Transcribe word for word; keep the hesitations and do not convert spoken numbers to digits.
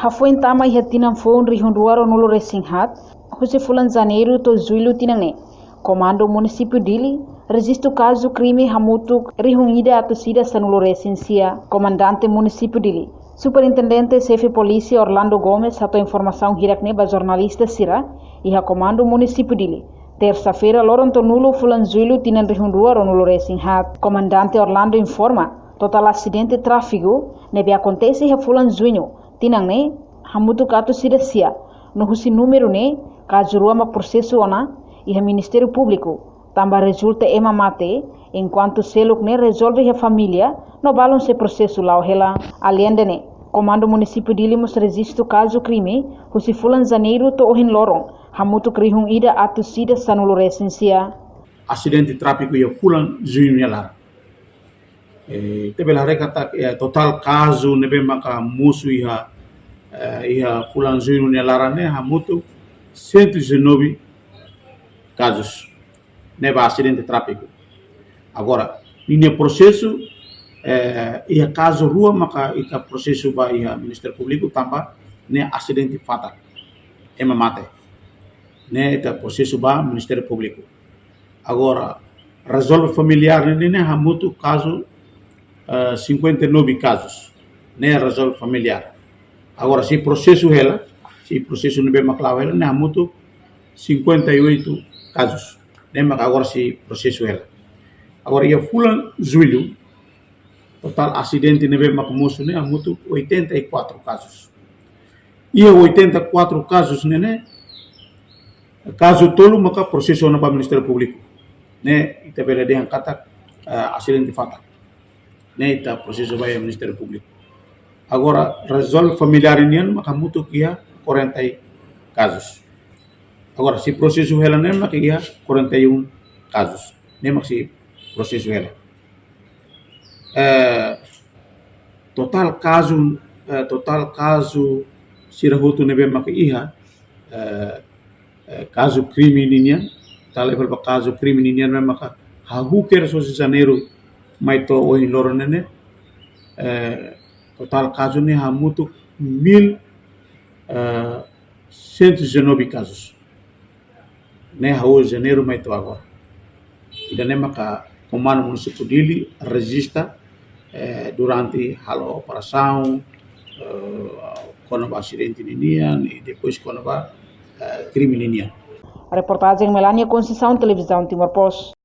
Hafoin tama iha tinan foun rihun rua ruanulu resin haat, husi fulan Janeiru to'o Jullu tinan ne'e, Komandu Munisípiu Dili rejistu kazu krime hamutuk rihun ida atus ida sanulu resin sia. Komandante Munisípiu Dili, Superintendente Xefe Polísia Orlando Gomes hato'o informasaun hirak-ne'e ba jornalista sira iha Komandu Munisípiu Dili, tersa-feira, loron tolunulu fulan Jullu tinan rihun rua ruanulu resin haat. Komandante Orlando informa, totál asidente tráfiku ne'ebé akontese iha fulan Juñu tinan ne'e hamutuk atus ida sia, no husi númeru ne'e kazu rua mak prosesu ona iha Ministériu Públiku, tanba rezulta ema mate, enkuantu seluk ne'e rezolve iha família, no balun sei prosesu la'o hela. Aleinde ne'e, Komandu Munisípiu Dili mós rejistu kazu krime husi fulan Janeiru to'o ohin loron hamutuk rihun ida atus ida sanulu resin sia. Asidente tráfiku iha fulan Juñu nia laran. Eh, ita bele haree katak, eh, totál kazu ne'ebé maka mosu iha, eh, iha fulan Juñu nia laran ne'e hamutuk cento e dezanove kazus ne'e ba asidente tráfiku. Agora, ninia prosesu, eh, iha kazu rua maka ita prosesu ba iha Ministériu Públiku tanba ne'e asidente fatal, ema mate. Ne'e ita prosesu ba Ministériu Públiku. Agora, rezolve familiár ne'e, ne'e hamutuk kazu, eh, cinquenta e nove kazus. Ne'e rezolve familiár. Agora, sei prosesu hela, sei prosesu ne'ebé mak la'o hela, ne'e hamutuk cinquenta e oito kazus. Ne'e mak agora sei prosesu hela. Agora, iha fulan Jullu, totál asidente ne'ebé mak mosu ne'e hamutuk oitenta e quatro kazus. Iha oitenta e quatro kazus ne'e, ne'e kazu tolu maka prosesu ona ba Ministériu Públiku. Ne'e ita bele dehan katak, eh, asidente fatal. Ne'e ita prosesu ba iha Ministériu Públiku. Agora, rezolve familiár nian maka hamutuk iha quarenta kazus. Agora, sei prosesu hela ne'e maka iha quarenta e um kazus. Ne'e mak sei prosesu hela. Eh, totál kazu, eh, totál kazu sira hotu ne'ebé maka iha, eh, eh, kazu krime ninian, ita leva ba kazu krime ninian ne'e maka hahú kedas husi Janeiru mai to'o ohin loron ne'e, eh, totál kazu ne'e hamutuk mil, eh, cento e dezanove kazus. Ne'e hahú Janeiru mai to'o agora. Ida-ne'e maka Komandu Munisípiu Dili rejista, eh, durante halo operasaun, eh, kona-ba asidente ninian, i depois kona-ba, eh, krime ninian. Reportajen Melania Conceição, Televizaun Timor Post.